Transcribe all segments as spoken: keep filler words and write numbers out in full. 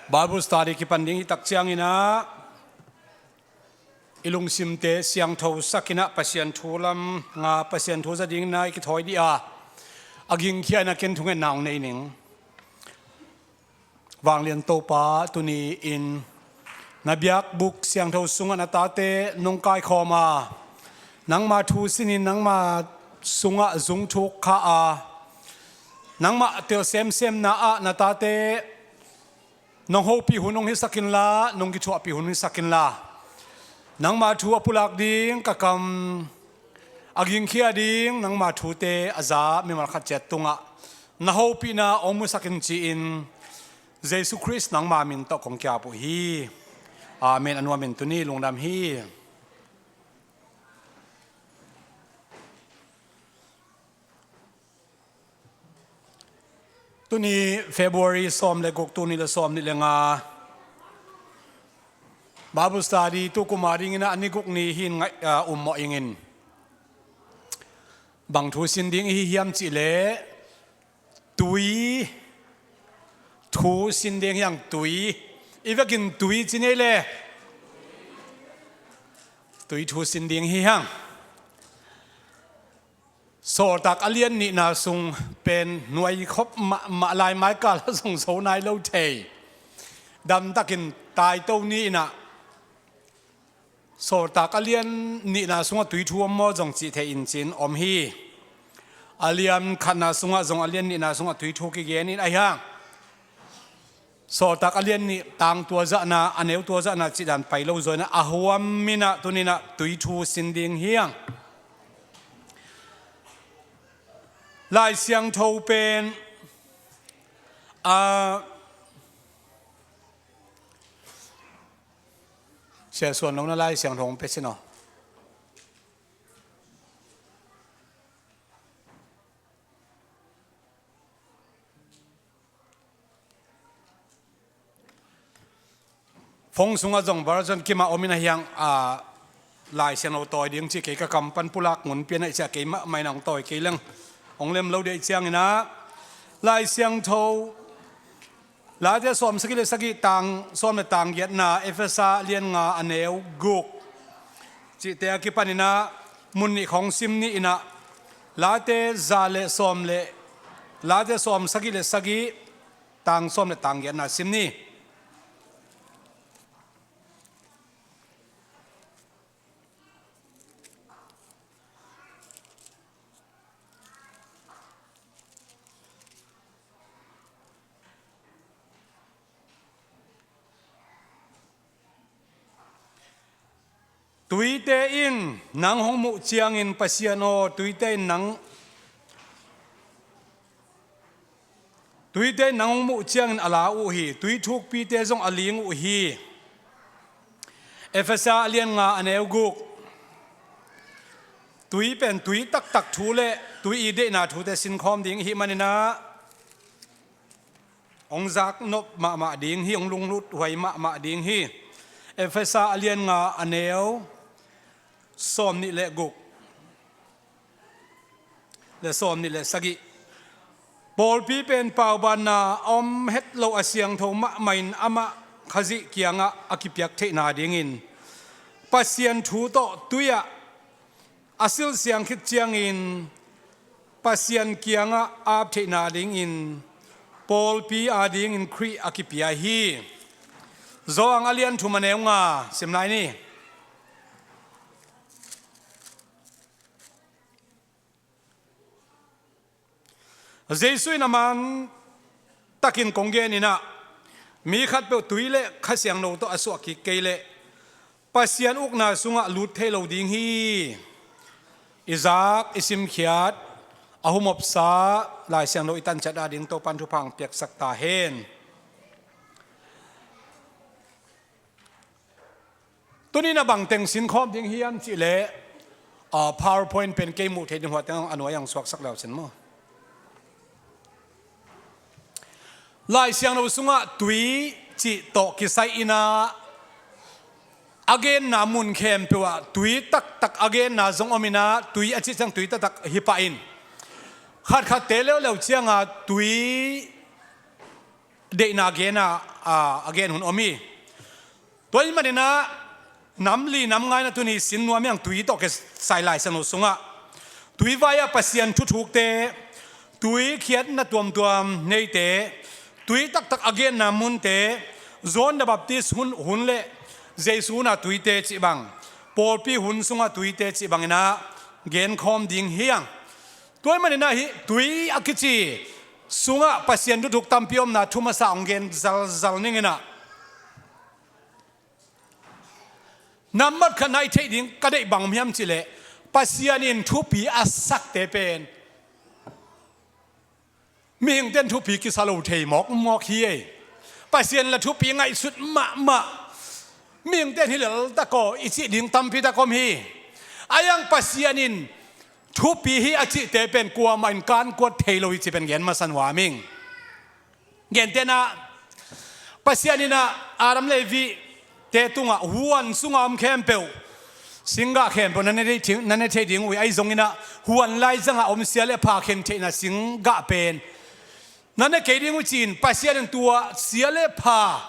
Bible study kipan ding hi tak ciangin ah i lungsimte siangtho sakin ah Pasian thu lam nga Pasian thu za dingin ah i kithawi dih a, a gingkhia in ah ken thungetna hong nei ning. Vanglian Topa, tuni-in na biakbuk siangtho sungah na tate nong kaikhawm a, nangma thu sinin nangma sungah zungthuk kha a, nangmah tel semsemna ah na tate nong hopih hun hong hisak inla, nong kithuahpih hun hisak inla, nangma thu a pulak ding ka kam, a gingkhia ding nangma thute a za mimal khat ciat tungah na hopihna hong musak in ci-in Jesu Khrist nangma min tawh kong ki-ap uh hi. Amen. A nuam in tuni lungdam hi. Tuni February sawm le guk, tuni le sawm nih le nga Bible study tu kum a dingin ah a ni guk ni hi in ngaih, ah, ummawh ingin. Bang thu sin ding i hi hiam cih leh tui thu sin ding hi hang. Tui, i vekin tui ci ni le tui thu sin ding hi hang. Sawltak a lian nihna sung pen nuai khop mahmah lai, maikal a zong zo nai lo thei. Damtakin taito ni in ah Sawltak a lian nihna sungah tui thu om maw zong cih thei in cin om hi. A lian khatna sungah zong a lian nihna sungah tui thu kigen in ahi hang. Sawltak a lian nih tang tua zahna, a neu tua zahna cih dan pai lo zaw in ah a huam in ah tuni in ah tui thu sin ding hi hang. Lai Siangtho pen, a, Sia Suan lo na Lai Siangtho hong pia sin aw. Phone sungah zong version kim a om in ahi hang, a, Lai Siangtho tawi ding ci kei ka kam pan pulak ngun pian ahih ciang kei mahmah in hong tawi kei leng hong lem lo dih ciangin ah Lai Siangtho Late sawm sagih le sagih tang sawm le tang giatna, Efesa lian nga a neu guk cihte a kipan in ah mun nih khawng sim ni in ah, Late za le sawm le, Late sawm sagih le sagih tang sawm le tang giatna sim ni. Tuite in nang hong muh ciangin, Pasian aw, tuite in nang, tuite in nang hong muh ciangin a lau uh hi, tui thukpite zong a ling uh hi. Efesa a lian nga a neu guk. Tui pen tui taktak thu le tui i deihna thute sinkhawm ding i hih manin ah hong zaknop mahmah ding hi, hong lunglut huai mahmah ding hi. Efesa a lian nga a neu sawm nih le guk le sawm nih le sagih. Pawlpi pen paubanna a om het lo a siangtho mahmah in amah Khazih kiangah a kipiak theihna dingin Pasian thu tawh tui-ah a silh siang khit ciangin Pasian kiangah ap theihna dingin pawlpi adingin Khrih a kipia hi. Johan a lian thum a neu nga sim lai ni. Jesu in a man takin kong gen in ah, mi khatpeuh tui le Kha Siangtho tawh a suah kik kei leh Pasian ukna sungah lut thei lo ding hi. I zak, i simkhiat, a humopsa Lai Siangtho i tanciat ading Topan thupha hong piaksak ta hen. Tuni in a bang teng sinkhawm ding hiam cih leh, ah, PowerPoint pen kei muh theih ding huat teng a nuai ang suaksak leu sin maw. Lai Siangtho sungah tui cih tawh kisai in ah a genna mun khempeuh ah tui taktak a genna zong om in ah, tui a cih ciang tui taktak hi pah in, khatkhatte leuleu ciangah tui deihna gen a, a, a gen hun om hi. Tua ahih manin ah nam li nam nga in ah tuni sin nuam hi hang, tui tawh kisai Lai Siangtho sungah. Tui vai-ah Pasian thuthukte, tui khiatna tuamtuam neite, tui taktak a genna munte, John the Baptist hun, hun le Jesu hun a tuite cih bang, pawlpi hun sungah tuite cih bangin ah genkhawm ding hi hang. Tua ahih manin ah hih tui a kici sungah Pasian thuthuk tampi omna thu masa hong gen zalzal ning in ah, nambat khat na i theih ding ka deih bang om hiam cih leh, Pasian in thupi a sakte pen mihingte in thupi kisa lo thei mawkmawk hi ei. Pasian in la thupi ngaihsut mahmah. Mihingte in hi leltak aw i cih ding tampi tak om hi. Ahi hang Pasian in thupi hi a cihte pen kuamah in kankuat thei lo hi cih pen gen masa nuam ing. Gentehna, Pasian in ah Adam le Evi te tungah huan sungah om khempeuh, singgah khempeuh na ne thei, na ne thei ding uh hi. Ahi zongin ah huan laizangah om sia le pha khen theihna singgah pen na ne kei ding uh ci-in, Pasian in tua sia le pha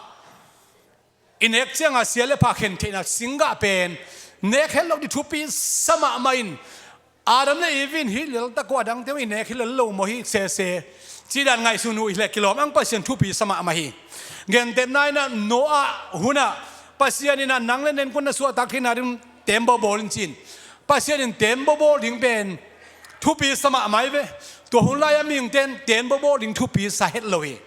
i nek ciangah sia le pha khen theihna singgah pen nek het lo ding thupi sa mahmah in, Adam le Evi in hi leltak aw, a dangte uh i nek hi lel lo maw hi sese, cih dan ngaihsun uh hi leh kilawm ang, Pasian thupi sa mahmah hi. Gentehna in ah Noah hun ah Pasian in ah nang le nang kua na suahtak theihna ding teembaw bawl in ci-in, Pasian in teembaw bawl ding pen thupi sa mahmah hi ve. Tua hun lai-ah mihingte in teembaw bawl ding thupi sa het lo hi.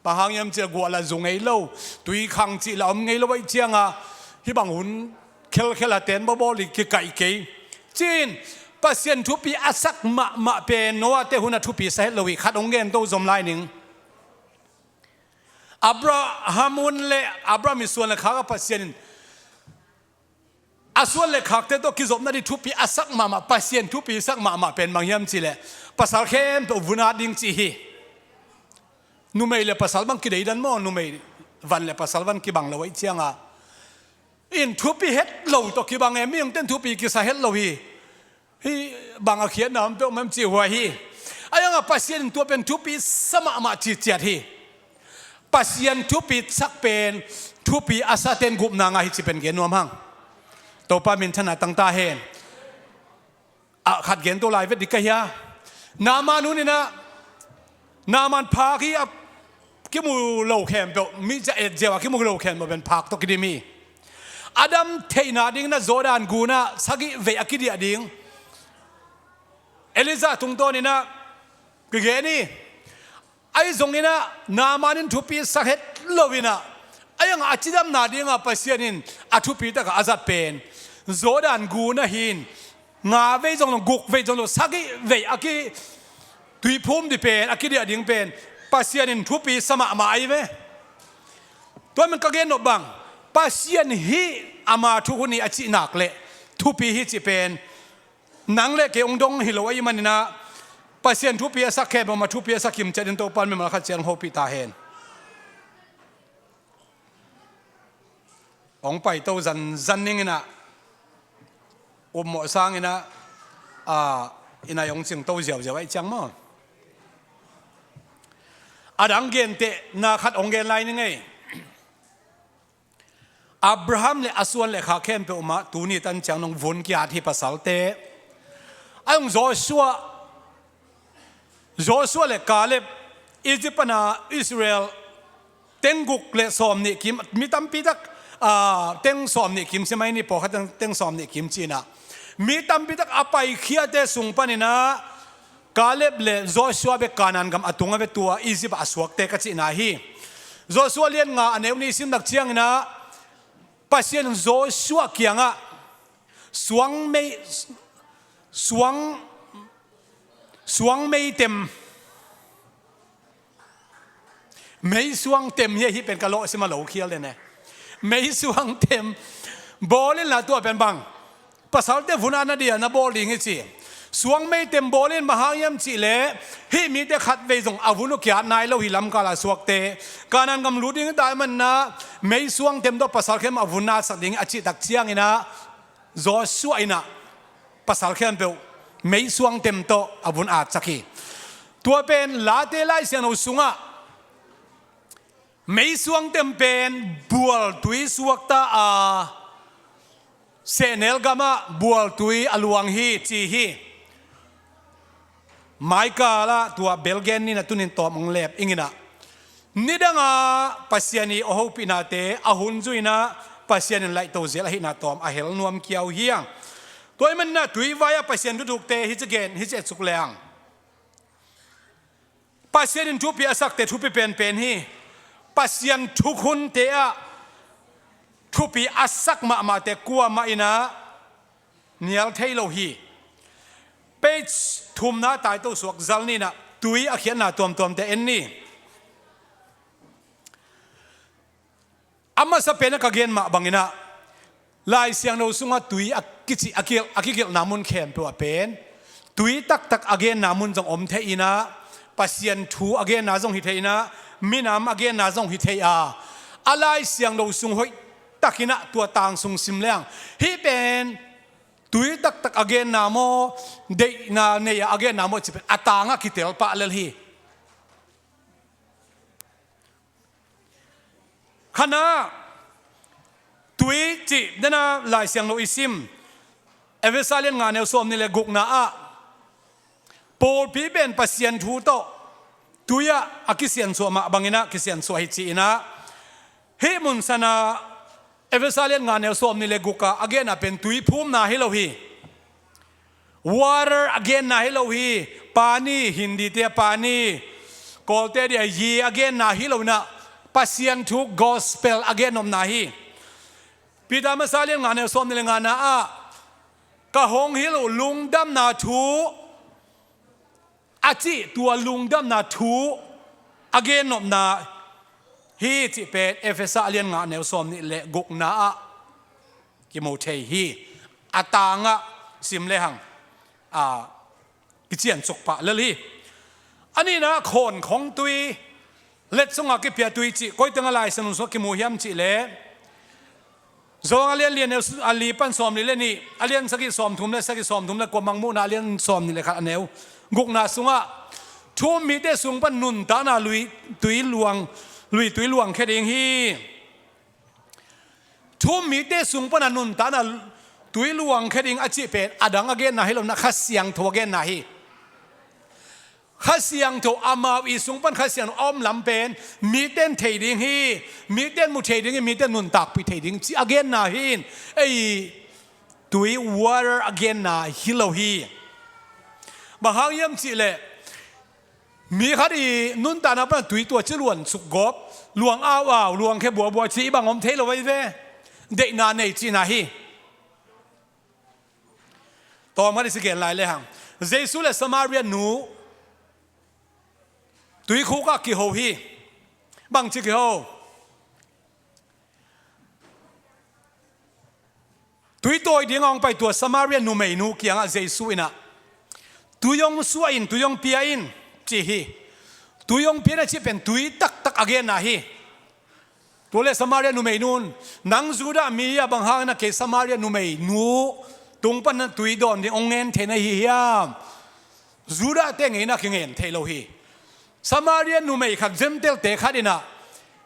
Bang hang hiam cih leh guah lah zu ngei lo, tui khang cih lah om ngei lo ahih ciangah, hih bang hun khelkhel a teembaw bawl ding kikaih kei. Ci-in Pasian thupi a sak mahmah pen Noah te hun ah thupi sa het lo hi. Khat hong gen to zom lai ning. Abraham hun le Abraham i suan le khak ah Pasian in a suan le khakte tawh kizopna ding thupi a sak mahmah, Pasian thupi sak mahmah pen bang hiam cih leh, pasal khempeuh vun at ding cih hi. Numei le pasal bang kideidan maw, numei van le pasal van kibang lo ahih ciangah, in thupi het lo tawh kibang e, mihingte in thupi kisa het lo hi. Hih bang a khiatna om peuhmah em cih huai hi. Ahi hangah Pasian in tua pen thupi sa mahmah cih ciat hi. Pasian thupi sak pen, thupi a sate in gupna ngah hi cih pen gen nuam hang. Topa minthanna tang ta hen. A khat gen to lai vet ding ka hia. Naaman hun in ah, Naaman phak hi a, kimu lo khempeuh, mi zia et ziau a kimu lo khempeuh pen phak tawh kidim hi. A dam theihna dingin ah Jordan gun ah sagih vei a kidiah ding Elijah tungtawn in ah kigen hi. Ahi zongin ah Naaman in thupi sak het lo in ah, ahi hangah a cidamna dingah Pasian in a thupi takah a zat pen Jordan gun ah hin nga vei zong lo, guk vei zong lo, sagih vei a ki tuiphum ding pen, a kidiah ding pen Pasian in thupi sa mahmah ahi ve. Tua man ka gen nop bang, Pasian hih ama thu hun hi a cih nak leh thupi hi cih pen nang le kei hong dong hi lo ahih manin ah, Pasian thupi a sak khempeuh mah thupi a sak hi ciat in Topa in mimal khat ciat hong hopih ta hen. Hong paito zanzan ning in ah, upmawh sangin ah, a, i nai hong cingto ziauziau ahih ciang maw. A dang gentehna khat hong gen lai ning ei. Abraham le a suan le khak khempeuh mah tuni tan ciang nong vun ki-at hi, pasalte. A hong Joshua, Joshua le Caleb, Egypt pana Israel teng guk le sawm nih kim, mi tampi tak, a, teng sawm nih kim si mai ni, pawlkhat teng, teng sawm nih kim ci-in ah, mi tampi tak a paikhiate sung panin ah Caleb le Joshua bek Kanaan gam a tung a ve, tua Egypt ah a suakte ka cihna hi. Joshua lian nga a neu nih sim nak ciangin ah Pasian in Joshua kiangah suang mei, suang, suang mei tem, mei suang tem hi, hih pen ka lawhsim a lo khial den e. Mei suang tem bawl inla, tua pen bang, pasalte vun atna dia na bawl ding hi ci. Suang mei tem bawl in, bang hang hiam cih leh hih mite khat vei zong a vun uh ki-at nai lo hi, lamkal a suakte. Kanaan gam lut ding hi ta ahih manin ah mei suang tem tawh pasal khempeuh a vun atsak ding hi a cih tak ciangin ah Joshua in ah pasal khempeuh mei suang tem tawh a vun atsak hi. Tua pen Late Lai Siangtho sungah Meisuang tem pen bualtui suakta a, sehnel gamah bualtui a luang hi ci hi. Maikalah tua bel gen ni, na tunin tawm hong lep ing inah, nidanga Pasian i a hopihnate a hun zuinah Pasian in laihto zel ahihna tawm a hel nuam kiau hiang. Tua i manah tuivai-ah Pasian thuthukte hici gen, hici etsuk leng, Pasian in thupi a sakte thupi penpen hi. Pasian thukhunte ah thupi a sak mahmahte kuamah inah nial thei lo hi. Page thumna taito suak zal ni inah tui a khiatna tuamtuamte en ni. A masa penah ka gen mah banginah, Lai Siangtho sungah tui a kici, a kil-, a kigelhna mun khempeuh ah pen tui taktak a genna mun zong om thei inah, Pasian thu a genna zong hi thei inah, minam a genna zong hi thei a, a Lai Siangtho sung hoihtakinah tua tang sung sim leng, hih pen tui taktak a genna maw, deihna nei-a a genna maw cih pen a tangah kitel pah lel hi. Khatna, tui cih dena Lai Siangtho i sim, Efesa lian nga neu sawmnih le gukna ah, pawlpi pen Pasian thu tawh tui-ah a kisiansuah mah banginah kisiansuah hi ci inah, hih mun sanah Efesa lian nga neu sawmnih le gukah a genna pen tui phumna hi lo hi. Water a genna hi lo hi. Pani, Hindi te a pani, Kawlte dia yi a genna hi lo inah, Pasian thu gospel a gennopna hi. Peter masa lian nga neu sawmnih le ngana ah, ka hong hilh uh lungdamna thu a cih tua lungdamna thu a gennopna hi cih pen Efesa lian nga neu sawmnih le gukna ah kimu thei hi. A tangah sim lehang, a, kiciansuk pah lel hi. A nihna khawnkhong tui, let sungah kipia tui cih koi tengah Lai Siangtho sungah kimu hiam cih leh, Johan a lian lian neu a li pan sawmli le nih, a lian sagih sawmthum le sagih, sawmthum le kua, Mangmuhna a lian sawmnih le khat a neu gukna sungah, thu-um mite sung pan nuntakna lui tui luang, lui tui luangkhia ding hi. Thu-um mite sung pana nuntakna tui luangkhia ding a cih pen a dang a genna hi lo inah, Kha Siangtho a genna hi. Kha Siangtho, amau i sung pan Kha Siangtho a om lam pen mite in thei ding hi, mite in mu thei ding hi, mite in nuntakpih thei ding cih a genna hi in, ei, tui, water a genna hi lo hi. Bang hang hiam cih leh, mi khat i nuntakna pana tui tua ci luang suk gawp, luang au au, luangkhia bua bua ci i bang om thei lo ahi ve. Deihna nei cihna hi. Tawm khat i ci gen lai lehang, Jesu le Samaria nu tuikhuk ah kiho hi. Bangci kiho? Tui tawi dingah hong pai tua Samaria numeinu kiangah Jesu inah, tui hong suah in, tui hong pia in, ci hi. Tui hong pia in a cih pen tui taktak a genna hi. Tua leh Samaria numeinu in, nang Judah mi a, bang hangin a kei Samaria numeinu tung pan tui dawn ding hong ngen theih na hi hiam? Judah te ngeina kingen thei lo hi. Samaria numei khat, Gentile te khat inah,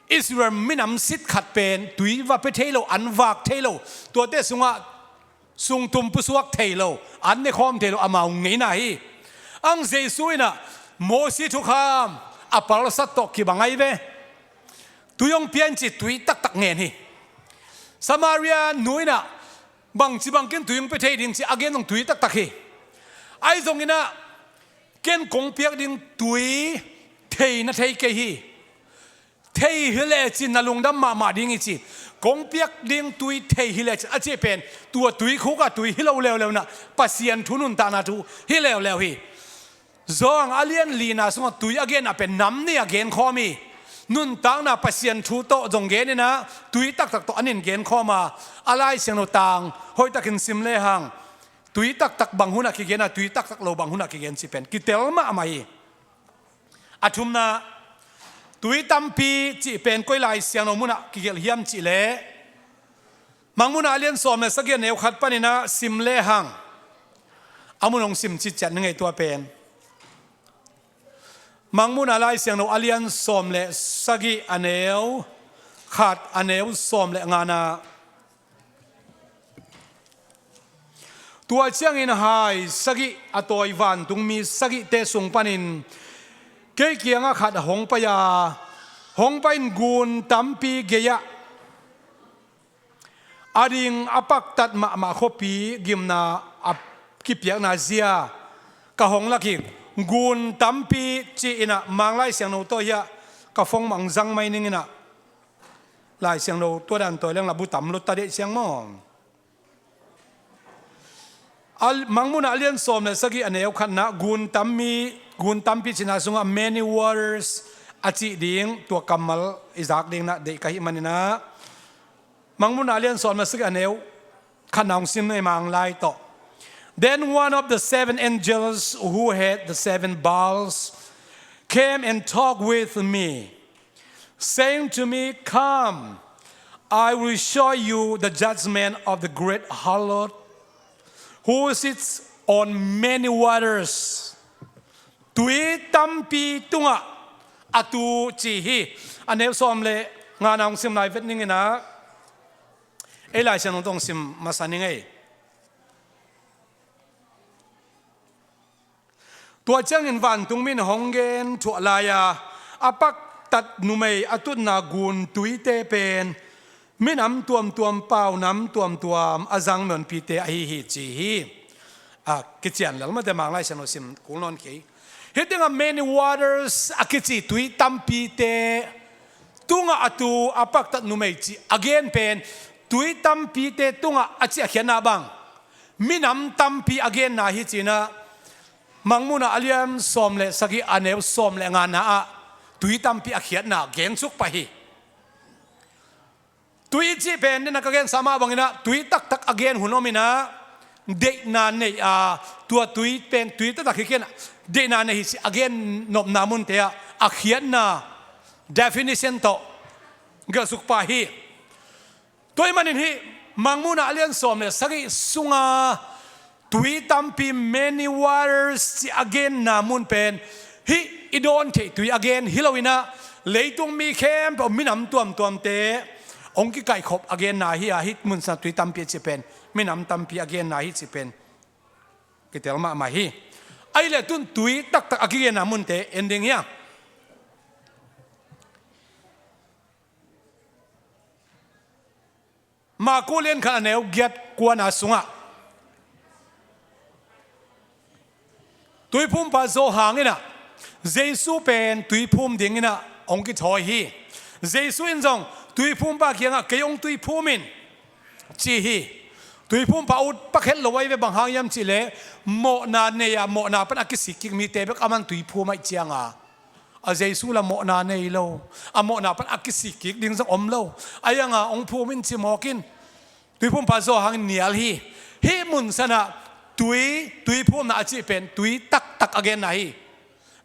Israel minam sit khat pen tui va pia thei lo, an vak thei lo, tuate sungah sungtum pusuak thei lo, an nekhawm thei lo, amau ngeina hi. Ang Jesu inah Mosi thukham a palsat tawh kibang ahi ve. Tui hong pia in ci, tui taktak ngen hi. Samaria nu inah bangci bangin tui hong pia thei ding ci a gen zong tui taktak hi. Ahi zong inah, ken kong piak ding tui thei na thei kei hi. Thei hi lecin na lungdam mahmah ding hi ci. Kong piak ding tui thei hi lecin a cih pen, tua tuikhuk ah tui hi lo leuleu inah, Pasian thu nuntakna thu hi leuleu hi. Johan a lian lina sungah tui a genna pen nam nih a genkhawm hi. Nuntakna Pasian thu tawh zong gen inah, tui taktak tawh an in genkhawm a, a Lai Siangtho tang hoihtakin sim lehang, tui taktak bang hunah kigen a, tui taktak lo bang hunah kigen cih pen kitel mahmah hi. A thumna, tui tampi cih pen koi Lai Siangtho munah kigelh hiam cih leh, Mangmuhna a lian sawm le sagih a neu khat paninah sim lehang, a mun hong sim citciat ni ngei tua pen. Mangmuhna Lai Siangtho a lian sawm le sagih, a neu khat, a neu sawm le ngana. Tua ciangin hai sagih a tawi vantungmi sagihte sung panin kei kiangah khat hong pai a, hong pai-in gun tampi gei-ah a ding a paktat mahmah khuapi gimna a kipiakna zia ka hong lak hi. Gun tampi ci-in ah Mang Lai Siangtho tawh hiah ka phone mah hong zang mai ning in ah, Lai Siangtho tua dan tawi leng la bu tam lua ta deh ciang maw. Al-, Mangmuhna a lian sawm le sagih, a neu khatna, gun tammi, gun tampi cihna sungah many waters a cih ding, tua kammal i zak ding na deih ka hih manin ah, Mangmuhna a lian sawm le sagih, a neu khatna hong sim ni, Mang Lai tawh. Then one of the seven angels who had the seven bowls came and talked with me, saying to me, "Come, I will show you the judgment of the great harlot who sits on many waters." Tui tampi tungah a tu ci hi. A neu sawm le ngana hong sim lai vet ning in ah, ei Lai Siangtho tawh hong sim masa ning ei. Tua ciangin vantungmi in hong gen thuah lai a, a paktat numei a tutna gun tuite pen minam tuamtuam, paunam tuamtuam a zang mawhpite ahi hi, ci hi. A kician lel mate, Mang Lai Siangtho sim kul nawn kei. Hih tengah many waters a kici tui tampite tungah a tu, a paktat numei cih a gen pen tui tampite tungah a cih a khiatna bang minam tampi a genna hi, ci-in ah Mangmuhna a lian sawm le sagih, a neu sawm le ngana ah tui tampi a khiatna gen suk pah hi. Tui cih pen, den a ka gensa mah bangin ah, tui taktak a gen hun om in ah, deihna nei a, tua tui pen tui taktak hi kei in ah, deihna nei hi cih a gen nopna munte ah a khiatna definition tawh gelh suk pah hi. Tua ahih manin hih Mangmuhna a lian sawm le sagih sunga tui tampi, many waters, cih a genna mun pen hih i dawn theih tui a gen hi lo in ah, leitung mi khempeuh, minam tuamtuamte hong kikaihkhop a genna hi a, hih mun sungah tui tampi a cih pen minam tampi a genna hi cih pen kitel mahmah hi. Ahih leh tun tui taktak a kigenna munte en ding hi a. Marku lian khat, a neu giat, kuana sungah Tuiphumpa Johan in ah Jesu pen tuiphum dingin ah hong kithawi hi. Jesu in zong Tuiphumpa kiangah, "Kei hong tuiphum in," ci hi. Tuiphumpa ut pakhet lo ahi ve, bang hang hiam cih leh mawhna nei a, mawhna pan a kisik kik mite bek aman tuiphum ahih cianga, a Jesu la mawhna nei lo, a mawhna pan a kisik kik ding zong om lo. Ahi hanga hong phum in ci mawk in, Tuiphumpa Johan in nial hi. Hih mun sungah tui, tuiphumna a cih pen tui taktak a genna hi.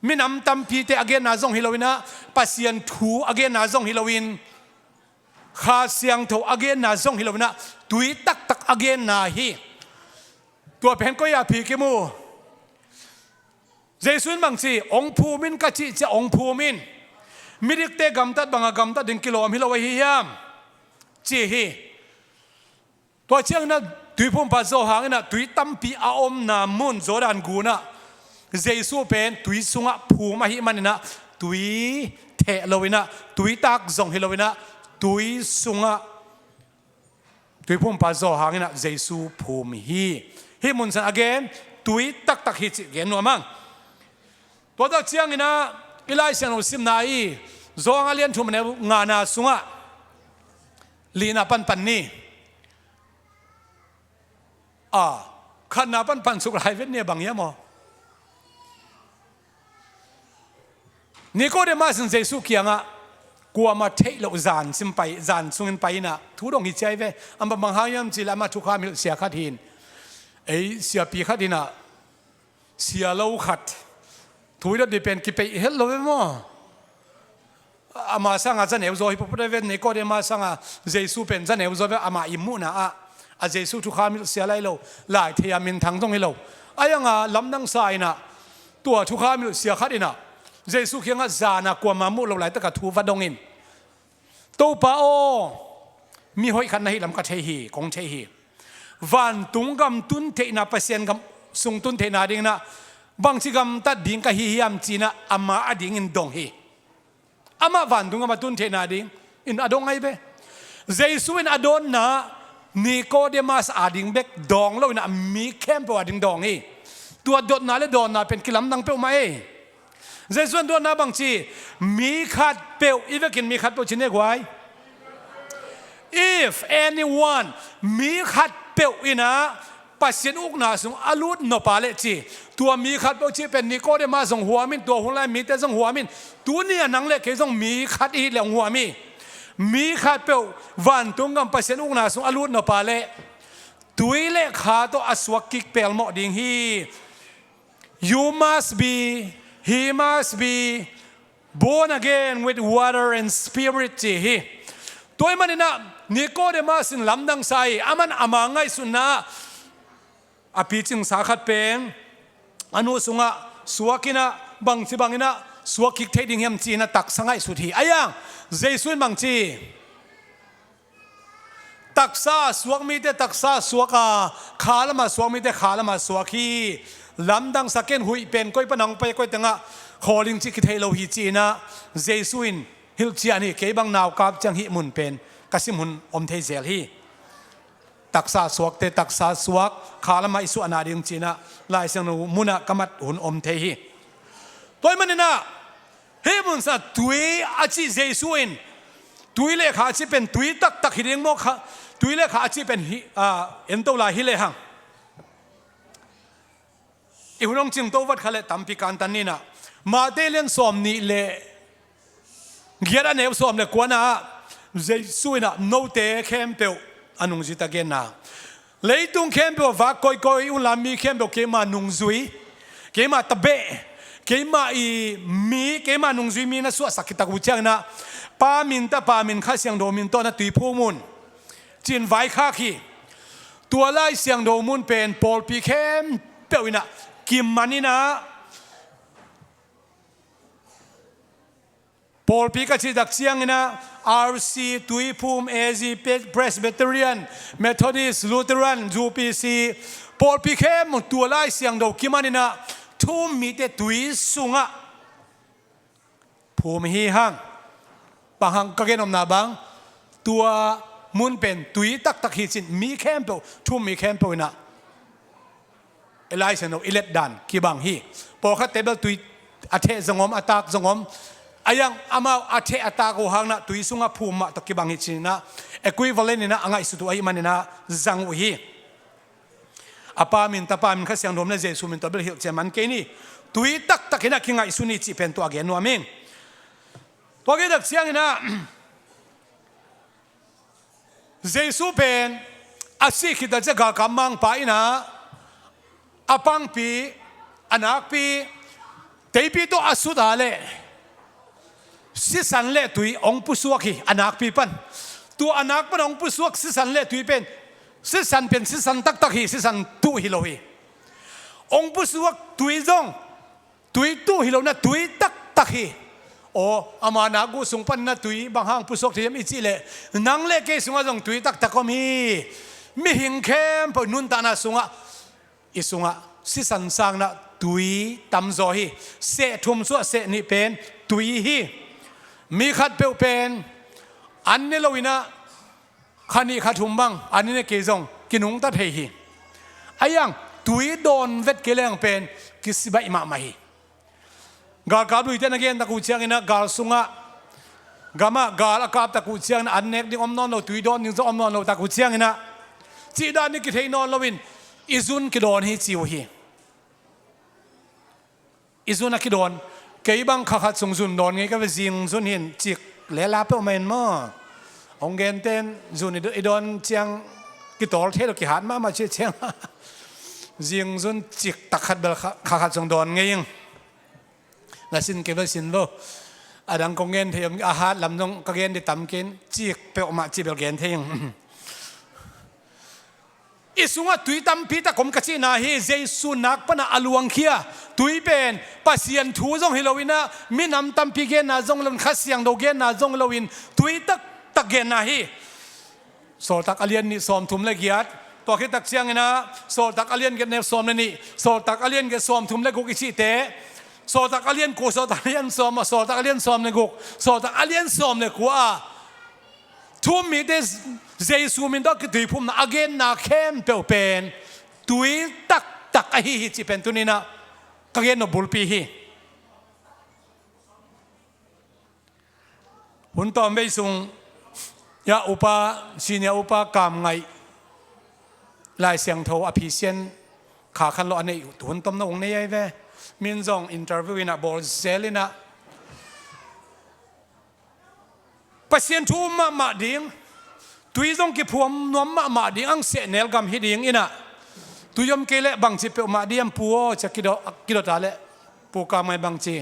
Minam tampite a genna zong hi lo in ah, Pasian thu a genna zong hi lo in, Kha Siangtho a genna zong hi lo in ah, tui taktak a genna hi. Tua pen koi-ah phikim uh? Jesu in bang ci, "Hong phum in ka cih ciang hong phum in. Midikte gamtat banga gamtat ding kilawm hi lo ahi hiam?" ci hi. Tua ciangin ah Tuiphumpa Johan in ah tui tampi a omna mun Jordan gun ah Jesu pen tui sungah phum ahih manin ah tui theh lo in ah, tui tak zong hi lo in ah, tui sungah Tuiphumpa Johan in ah Jesu phum hi. Hih mun sungah a gen tui taktak hi cih gen nuam ing. Tua tak ciangin ah i Lai Siangtho simna i Johan a lian thum, a neu ngana sungah lina panpan ni. A, khatna panpan suk lai vet ni, a bang hiam aw? Nikodemas in Jesu kiangah kuamah theih loh zan sim pai, zan sungin pai in ah thu dong hi ciai ve. Amah bang hang hiam cih leh amah thukham hilh sia khat hi in, ei siapi khat in ah, sia lo khat, thu i dot ding pen kipeih het lo ve maw? Ama sangah za neu zaw hi puput a ve, Nikodemas sangah Jesu pen za neu zaw ve, ama i muhna ah. A Jesu thukham hilh sia lai lo, lai thei a minthang zong hi lo. Ahi hanga lamdang sa in ah, tua thukham hilh sia khat in ah Jesu kiangah zana kuama muh lo laitakah thu va dong in, "Topa aw, mi hoih khat na hih lam ka thei hi, kong thei hi. Vantung gam tun theihna, Pasian gam sung tun theihna dinginah bangci gamtat ding ka hi hiam?" ci-inah ama adingin dong hi. Amah vantung gam a tun theihna dingin a dong ahi ve. Jesu in a dawnna Nikodemas ading bek dawng loinah mi khempeuh ading dawng hi. Tua dotna le dawnna pen kilamdang peuhmah ei. Jesu in dawnna bangci, mi khatpeuh, i vekin mi khatpeuh ci ne guai. If anyone, mi khatpeuh inah Pasian ukna sung a lut nop a leh ci. Tua mi khatpeuh cih pen Nikodemas zong huam in, tua hun lai mite zong huam in, tuni a nang le kei zong mi khat i hih leh hong huam hi. Mi khatpeuh vantung gam Pasian ukna sung a lut nop a leh tui le kha tawh a suak kik pelmawh ding hi. You must be, he must be born again with water and spirit, ci hi. Tua ahih maninah Nikodemas in lamdang sa hi. Aman ama ngaihsutna a picingsa khat pen a nu sungah suak inah bangci banginah suak kik thei ding hiam ci-inah taksa ngaihsut hi. Ahi zongin Jesu in bangci, taksa suak mite taksa suak a, kha lamah suak mite kha lamah suak hi. Lamdangsa ken huih pen koi pan hong pai, koi tengah khawl ing cih kithei lo hi ci-inah Jesu in hilhcian hi. Kei bang naukap ciang hih mun pen ka sim hun om thei zel hi. Taksa suakte taksa suak, kha lamah i suahna ding ci-inah Lai Siangtho munah ka mat hun om thei hi. Tua ahih maninah hih mun sungah tui a cih Jesu in, tui le kha a cih pen tui taktak hi ding maw, kha, tui le kha a cih pen hi, a, ento lai hi lehang. I hun hong cingto vat kha le tampi kantan ninah, Mate lian sawm nih le giat a neu sawm le kuana ah Jesu inah note khempeuh a nungzui ta genna. Leitung khempeuh a vak koikoi unla mi khempeuh keima nungzui, keima tabeh, keima i mi, keima nungzui mi na suahsak khit tak uh cianginah Pa min, Tapa min, Kha Siangtho min tawh na tui phum un, ci-in vaikhak hi. Tua Lai Siangtho mun pen pawlpi khempeuh inah kiman inah, pawlpi ka cih tak cianginah R C, Tuiphum, A G, Pe-, Presbyterian, Methodist, Lutheran, U P C, pawlpi khempeuh tua Lai Siangtho kiman inah thu-um mite tui sungah phum hi hang. Bang hang ka gen omna bang, tua mun pen tui taktak hi cin mi khempeuh, thu-um mi khempeuh inah i Lai Siangtho i letdan kibang hi. Pawlkhatte bel tui a theh zong om, a tak zong om. Ahi zongin amau a theh a tak uh hang inah tui sungah phum mah tawh kibang hi ci-inah equivalent inah a ngaihsut uh ahih maninah zang uh hi. A Pa min, Tapa min, Kha Siangtho min le Jesu min tawh bel hilhcian man kei ni. Tui taktak inah kingaihsun ni cih pen tua a gen nuam ing. Tua a gen tak cianginah Jesu pen a sih khit tak ciang galkap mangpa inah a pangpi, a nakpi, teipi tawh a sut a leh sisan le tui hong pusuak hi, a nakpi pan. Tua a nak pan hong pusuak sisan le tui pen, sisan pen sisan taktak hi, sisan tuh hi lo hi. Hong pusuak tui zong tui tuh hi lo inah tui taktak hi. Aw, ama nak uh sung pan inah tui bang hang pusuak thei hiam i cih leh, nang le kei sungah zong tui taktak om hi. Mihing khempeuh nuntakna sungah, i sungah sisan sang inah tui tamzaw hi. Seh thum suah seh nih pen tui hi. Mi khatpeuh pen an ne lo inah kha nih kha thum bang an ne kei zong kinungta thei hi. Ahi zongin tui dawn vet kei leng pen kisi baih mahmah hi. Galkap luite na gen tak uh cianginah gal sungah, gamah gal a kap tak uh cianginah an nek ding om nawn lo, tui dawn ding zong om nawn lo tak uh cianginah cihdan ding kithei nawn loin i zun kidawn hi ci uh hi. I zun a kidawn. Kei bang kha khat sung zun dawn ngei ka ve, zing zun hi in, cik le la peuhmah in maw. Hong genten zun i dawn ciang kitawl thei lo, kihat mahmah ci ciang zing zun cik tak khat bel kha, kha khat sung dawn ngei ing. Na sin kei bel sin vo. A dang kong gen thei om, a hat lam zong ka gen ding tam kei in, cik peuhmah ci bel gen thei ing. I sungah tui tampi tak om ka cihna hi. Jesu nak panah a luangkhia tui pen Pasian thu zong hi loinah, minam tampi genna zong loin, Kha Siangtho genna zong loin, tui taktak genna hi. Sawltak a lian nih sawmthum le giat, tua khit tak cianginah Sawltak a lian giat neu sawm le nih, Sawltak a lian giat sawmthum le guk i cihte, Sawltak a lian kua, Sawltak a lian sawm, Sawltak a lian sawm le guk, Sawltak a lian sawm le kua ah thu-um mite Jesu min tawh a kituiphumna a genna khempeuh pen tui taktak ahi hi cih pen tuninah ka gen nop bulpi hi. Hun tawm vei sung, ya, upa, senior upa Kam Ngaih, Lai Siangtho a phisian kha khan lo a neih uh, hun tom na ung nei ai ve. Min zong interview inah bawl zel inah, Pasian thu um mahmah ding, tui zong kiphuam nuam mahmah ding, ang sehnel gam hi ding inah, tui om kei leh bangci peuhmah diam pu aw, cia kidawh, kidawh ta leh Pu Kam Ngaih bangci,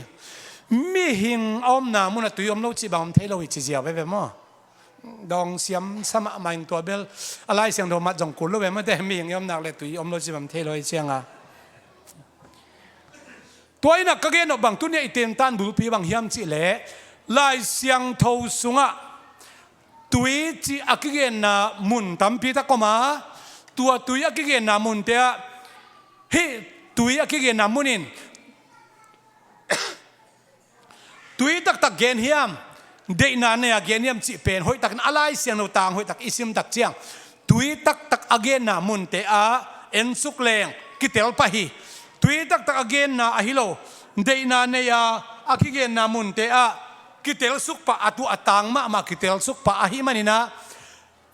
mihing a omna munah tui om lo cih bang om thei lo hi, ci ziau veve maw? Dawng siam sa mahmah ing, tua bel a Lai Siangtho mat zong kul lo ve mate, mihing i omnak le tui om lo cih bang om thei lo hi cianga. Tua inah ka gen nop bang tunia i tentan bulpi bang hiam cihleh, Lai Siangtho sungah tui cih a kigenna mun tampi tak om a, tua tui a kigenna munte ah hih tui a kigenna mun in tui taktak gen hiam, deihna nei-a gen hiam cih pen hoihtakin a Lai Siangtho tang hoihtak i sim tak ciang, tui taktak a genna munte ah ensuk leng kitel pah hi. Tui taktak a genna ahi lo, deihna nei-a a kigenna munte ah kitelsuk pah, a tuah a tang mahmah kitelsuk pah ahih maninah,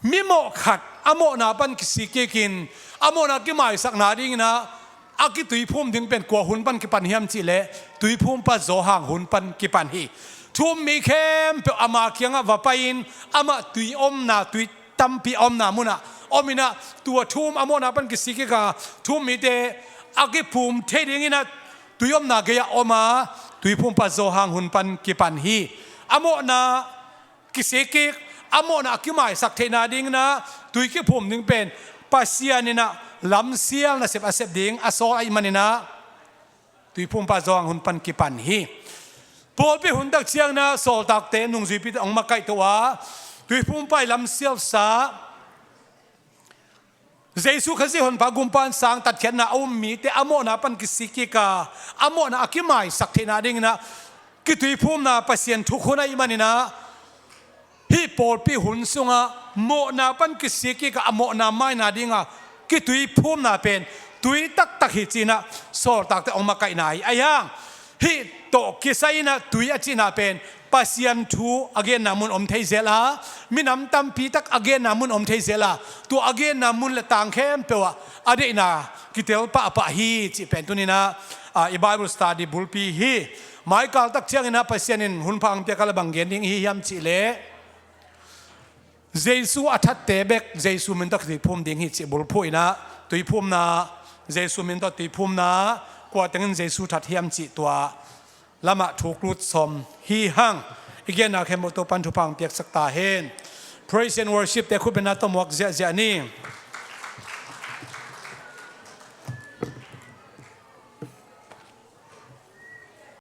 mimawh khat a mawhna pan kisik kikin a mawhna kimaisakna dinginah a kituiphum ding pen kua hun pan kipan hiam cihleh, tuiphumpa Johan hun pan kipan hi. Thu-um mi khempeuh ama kiangah va pai-in, amah tui omna, tui tampi a omna munah om inah, tua thu-um a mawhna pan kisik kika thu-um mite a kiphum thei dinginah tui omna gei-ah om a, tuiphumpa Johan hun pan kipan hi. A mawhna kisik kik, a mawhna a kimaisak theihna dinginah tui kiphum ding pen Pasian inah lamsial nasep a sep ding a sawl ahih maninah tuiphumpa Johan hun pan kipan hi. Pawlpi hun tak cianginah sawltakte, nungzuipite hong makaihto a, tuiphumpa i lamsialsa Jesu Khazih honpa gumpa in sang tatkhiatna a um mite a mawhna pan kisik kika a mawhna a kimaisak theihna dinginah kituiphumna Pasian thukhun ahih maninah, hih pawlpi hun sungah mawhna pan kisik kika a mawhna maina dinga kituiphumna pen tui taktak hi cinah sawltakte hong makaihna hi. Ahi hang hih tawh kisai inah tui a cihna pen Pasian thu a genna mun om thei zel a, minam tampi tak a genna mun om thei zel a, tua a genna mun le tang khempeuh ah a deihna kitel pahpah hi cih pen tuninah, ah, i Bible study bulpi hi. Maikal tak cianginah Pasian in hun pha hong piak a, la bang gen ding ihi hiam cihleh, Jesu a thatte bek Jesu min tawh kituiphum ding hi cih bulphuh inah, tuiphumna, Jesu min tawh tuiphumna, kua tengin Jesu that hiam cih tua lamah thuk lut sawm hi hang. I genna khempeuh Topan thupha hong piaksak ta hen. Praise and worship te khutbetna tawh muak ziahziah ni.